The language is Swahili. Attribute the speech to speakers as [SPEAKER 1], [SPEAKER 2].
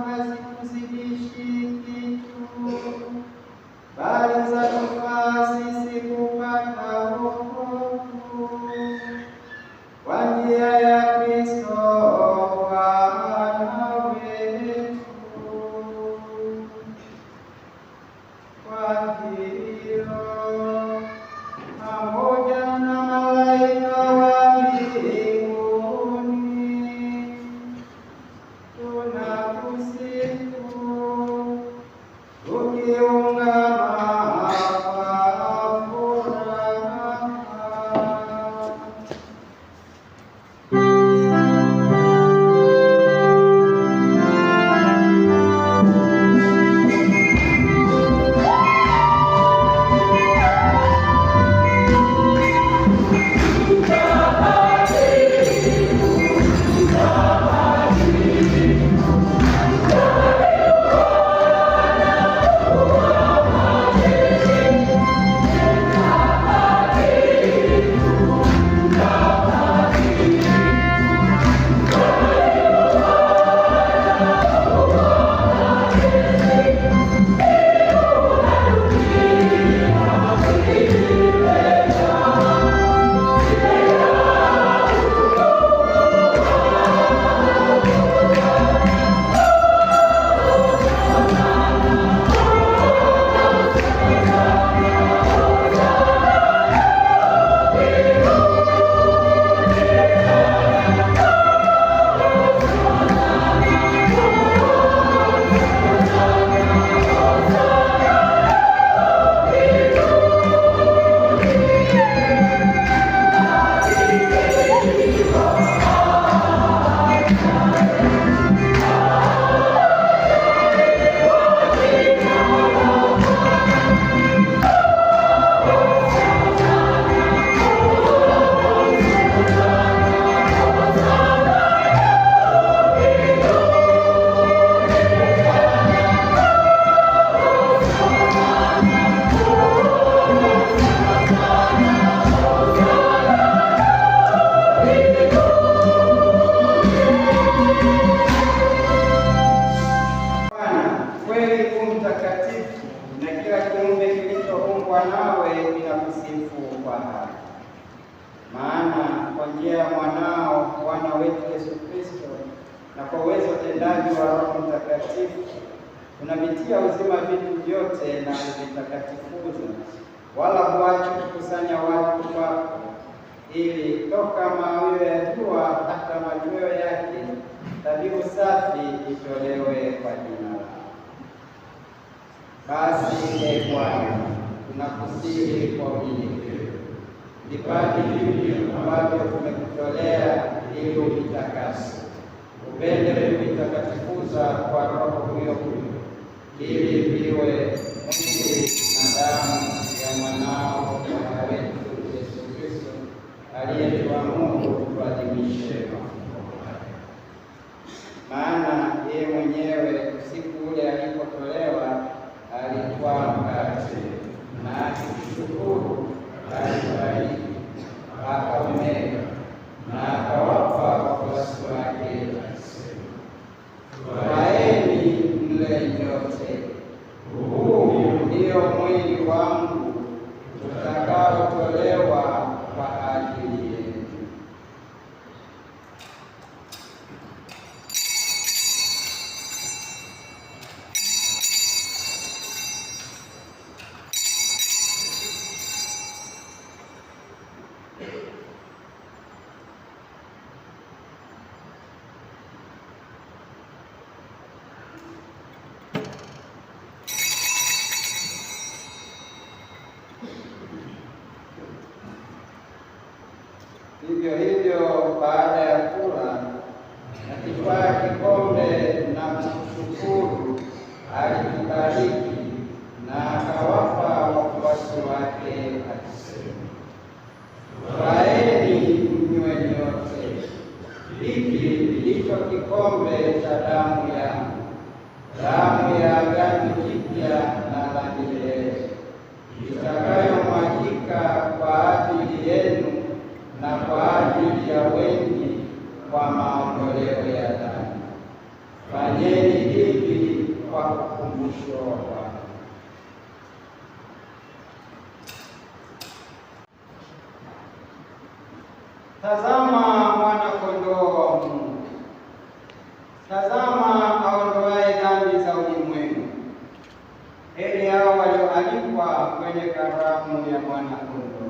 [SPEAKER 1] hazikuzidishi kitu, bali zatufaa sisi kupata wokovu kwa njia ya Kristo Bwana wetu. Kwa hiyo pamoja na malaika wa mbinguni tunakusifu tukiungama kwa furaha. Bwana, kweli u mtakatifu, na kila kiumbe kilichoumbwa nawe kinakusifu kwa haki. Maana kwa njia ya mwanao Bwana wetu Yesu Kristo na kwa uwezo tendaji wa Roho Mtakatifu unavitia uzima vitu vyote na kuvitakatifuza, wala huachi kukusanya watu kwako, ili toka mawio ya jua hata machweo yake dhabihu safi itolewe kwa jina lako. Basi ee Bwana, tunakusihi kwa unyenyekevu, vipaji hivi ambavyo tumekutolea ili uvitakase, upende kuvitakatifuza kwa Roho huyo huyo, ili viwe mwili na damu ya mwanao Bwana wetu Yesu Kristo, aliyetuamuru tuadhimishe mafumbo haya. Maana yeye mwenyewe usiku ule alipotolewa, alitwaa mkate na akishukuru, alibariki, akaumega na akawapa wafuasi wake akisema, twaeni mle nyote, huu ndio mwili wangu utakaotolewa kwa ajili yenu. Vivyo hivyo baada ya kula, akitwaa kikombe na kushukuru, alikibariki na akawapa wafuasi wake akisema, twaeni mnywe nyote, hiki ndicho kikombe cha damu yangu, damu ya agano jipya na la milele, itakayomwagika kwa ajili yenu na kwa ajili ya wengi kwa maondoleo ya dhambi. Fanyeni hivi kwa ukumbusho wangu. Tazama mwana-kondoo wa Mungu, tazama aondoaye dhambi za ulimwengu. Heri hao walioalikwa kwenye karamu ya mwana-kondoo.